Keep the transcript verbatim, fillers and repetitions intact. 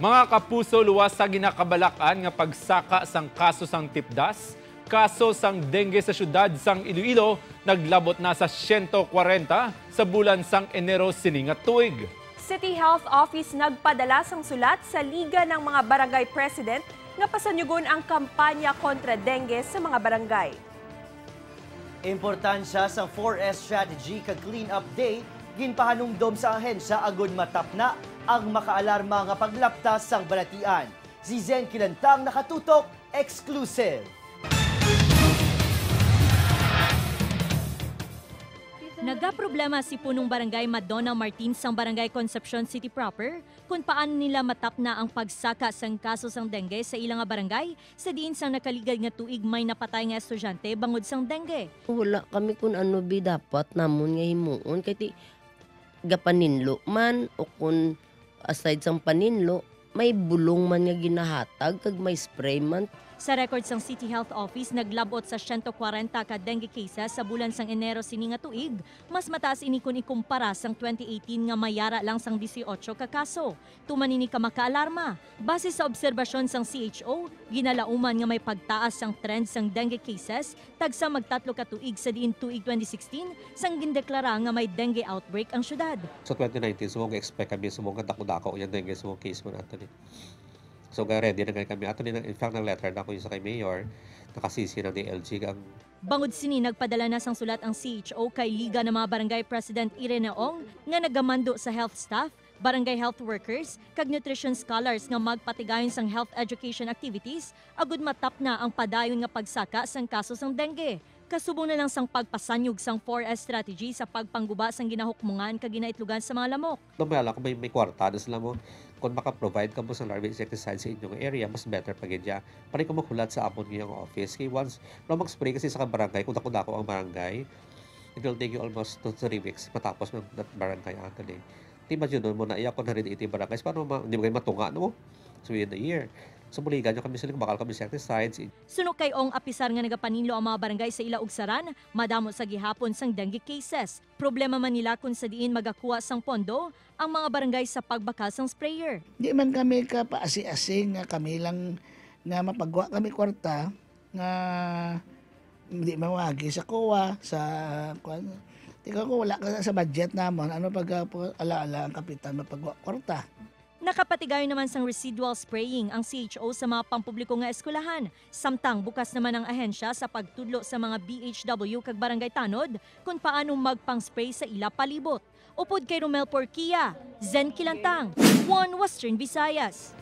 Mga kapuso, luwas sa ginakabalak-an nga pagsaka sang kaso sang tipdas, kaso sang dengue sa siyudad sang Iloilo naglabot na sa siyento kwarenta sa bulan sang Enero sini nga tuig. City Health Office nagpadala sang sulat sa Liga ng mga Barangay President nga pasanyugon ang kampanya kontra dengue sa mga barangay. Importansya sang four S strategy kag clean-up day ginpahanumdom sa ahensya agud matapna ang makaalarma nga paglaptas sang balatian. Si Zen Kilantang, Nakatutok, exclusive. Nagaproblema si Punong Barangay Madonna Martin sang Barangay Concepcion City Proper kon paano nila matapna ang pagsaka sang kaso sang dengue sa ila nga barangay, sa diin sang nakaligad nga tuig may napatay nga estudyante bangod sang dengue. Wala kami kun ano bi dapat namon nga himuon kay ti gapaninlo man o kun aside sang paninlo, may bulong man nga ginahatag kag may spray man. Sa record sang City Health Office, naglab-ot sa siyento kwarenta ka dengue cases sa bulan sang Enero sini nga tuig. Mas mataas ini kon ikumpara sang twenty eighteen nga may yara lang sang dieciocho ka kaso. Tuman ini ka makaalarma. Base sa obserbasyon sang C H O, ginalauman nga may pagtaas sang trend sang dengue cases tagsa magtatlo ka tuig sa diin tuig twenty sixteen sang gindeklara nga may dengue outbreak ang syudad. Sa twenty nineteen, subong ga-expect kami subong nga dako-dako yang dengue subong case man ato ni. So ga-ready na gani kami ato ni. In fact, nag-letter na ko sa kay Mayor, nakasisi na D L G ang Bangod sini, nagpadala na sang sulat ang C H O kay Liga ng mga Barangay President Irene Ong nga nagamando sa health staff, barangay health workers, kag nutrition scholars nga magpatigayon sang health education activities agud matapna ang padayon nga pagsaka sang kaso sang dengue. Kasubong na lang sang pagpasanyog sang four S strategy sa pagpangguba sang ginahukmongan kag ginaitlugan sa mga lamok. Lumaya lang kung may, may kwarta na sila mo. Kung maka-provide ka mo sa larvae insecticide sa inyong area, mas better pa gid ya. Pari ko maghulat sa amon nga office. Kay once, no, mag-spray kasi sa barangay, kung dako-dako ang barangay, it will take you almost two to three weeks matapos ng that barangay actually. Di imagine mo na iya kung hundred eighty barangays, paano ma, di ba kayo matunga, no? So, within a year. So, buligan nyo kami sila, bakal kami insecticides. Suno kay Ong, apisar nga nagapaninlo ang mga barangay sa ila ugsaran, madamo sa gihapon sang dengue cases. Problema man nila kon sa diin magakuha sang pondo ang mga barangay sa pagbakal sang sprayer. Di man kami kapaasi-asi nga kami lang nga mapagwa kami kwarta nga di mawagi sa COA, sa kuan. Tingnan ko wala ka sa budget namon, ano pag ala-ala ang kapitan mapagwa kwarta. Nakapatigayon naman sang residual spraying ang C H O sa mga pampubliko nga eskwelahan, samtang bukas naman ang ahensya sa pagtudlo sa mga B H W kag barangay tanod kon paano magpang-spray sa ila palibot. Upod kay Romel Porquia, Zen Kilantang, One Western Visayas.